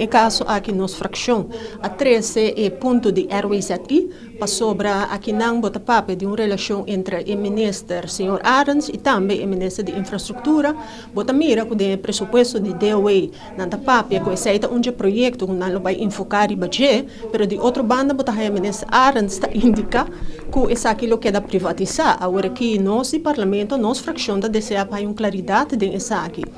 E kaso aki nos frakshon a trese e punto di RWZI pasobra akinan bo ta papia di un relashon entre e minister señor Arends i tambe e minister di infrastruktura. Bo ta mira ku den e presupuesto di DOW nan ta papia ku esei ta un dje proyekto ku nan lo bai enfoká riba dje, pero di otro banda bo ta haña minister Arends ta indiká ku esaki lo keda privatisá. Awor aki nos di parlamento, nos frakshon ta deseá pa haña un klaridat den esaki.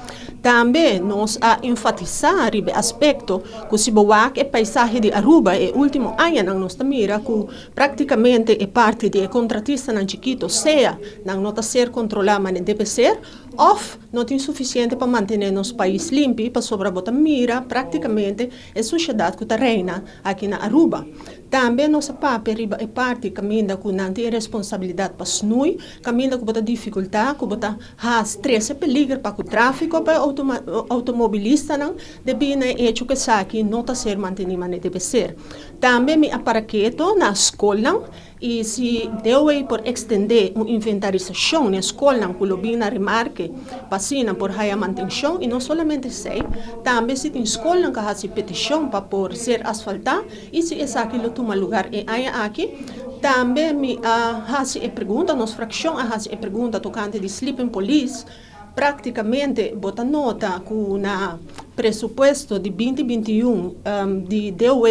Tambe nos a enfatisá riba e aspekto ku si bo wak e paisahe di Aruba e último añanan nos ta mira ku práktikamente e parti di e kontratistanan chikito sea nan no ta ser kontrolá manera debe ser òf no tin sufisiente pa mantené nos pais limpi pasobra bo ta mira práktikamente e sushedat ku ta reina aki na Aruba. Tambe nos a papia riba e parti kaminda ku nan tin e responsabilidat pa snui, kaminda ku bo ta difikultá ku bo ta Haas trese peliger pa ku tráfiko pa e outomobilistanan debí na e echo ku esaki no ta ser mantení manera debe ser. Tambe mi a para keto na skolnan i si DOW por ekstendé un inventarisashon na e skolnan ku lo bin na remarke pa asina por haya mantenshon i no solamente esei, tambe si tin skolnan ku a hasi petishon pa por ser asfaltá i si esaki lo tuma lugar e aña aki. Tambe mi a hasi e pregunta, nos frakshon a hasi e pregunta tokante di sleeping police. Praktikamente bo ta nota ku na presupuesto di 2021 di DOW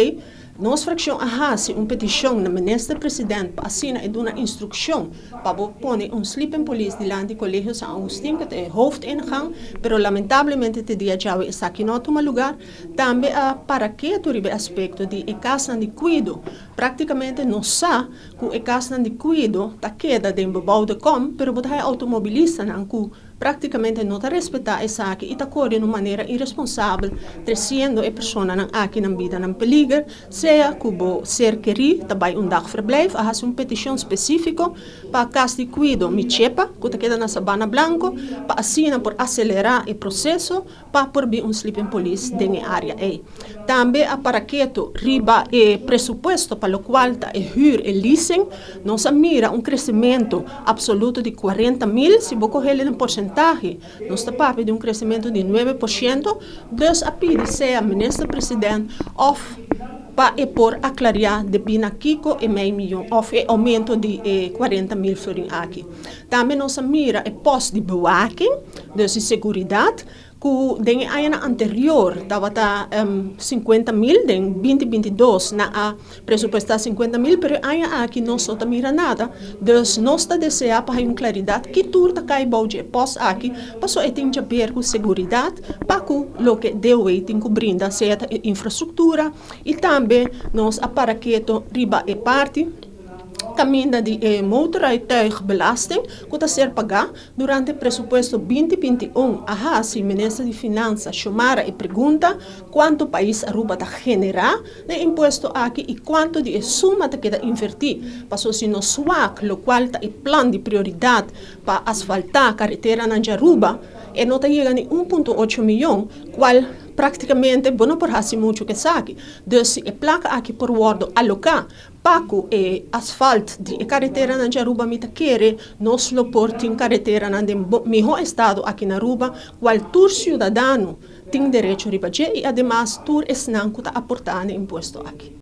nos frakshon a hasi un petishon na minister president pa asina e duna instrukshon pa bo pone un sleeping police dilanti Kolegio San Agustin ku ta e hoofdingang, pero lamentablemente te dia djawe esaki no a tuma lugar. Tambe a para ketu riba e aspekto di e kasnan di kuido. Práktikamente nos sa ku e kasnan di kuido ta keda den bebouwde kom, pero bo ta haña outomobilistanan ku práktikamente no ta respetá esaki i ta kore na un manera iresponsabel tresiendo e personanan aki nan bida nan peliger, sea ku bo ser kerí ta bai un dagverblijf a hasi un petishon spesífiko pa kas di kuido Michepa ku ta keda na Sabana Blanco pa asina por aselerá e proseso pa por bin un sleeping police den e área ei. Tambe a para ketu riba e presupuesto pa lokual ta e hür, e leasing. Nos a mira un kresementu apsoluto di 40.000, si bo kohel den porsentahe nos ta papia di un kresementu di 9%. Dus a pidi sea minister president òf pa e por aklariá debí na kiko e mei miyon òf e oumento di e 40.000 florin aki. Tambe nos a mira e pòst di bewaking, dus di seguridat, ku den e añanan anterior tabata 50.000, den 2022 nan a presupuestá 50.000, pero e aña aki nos no ta mira nada. Dus nos ta deseá pa hay un klaridat ki tur ta kai bou dje e pòst aki, pasobra e tin djaber ku seguridat pa ku loke DOW tin ku brinda, sea ta e infrastruktura i tambe nos a para keto riba e parti kaminda di e motorrijtuigbelasting ku ta ser pagá durante presupuesto 2021. A hasi minister di Finansa Xiomara e pregunta kuantu pais Aruba ta generá den impuesto aki i kuantu di e suma ta keda invertí. Pasobra si nos wak lokual ta e plan di prioridat pa asfaltá kareteranan di Aruba, e no ta yega ni 1.8 mion, kual práktikamente bo no por hasi muchu ku esaki. Dus si e plaka aki por wòrdu aloká pa ku e asfalt di e kareteranan di Aruba, mi ta kere nos lo por tin kareteranan den mihó estado aki na Aruba, kual tur siudadano tin derecho riba dje i ademas tur esnan ku ta aportá na impuesto aki.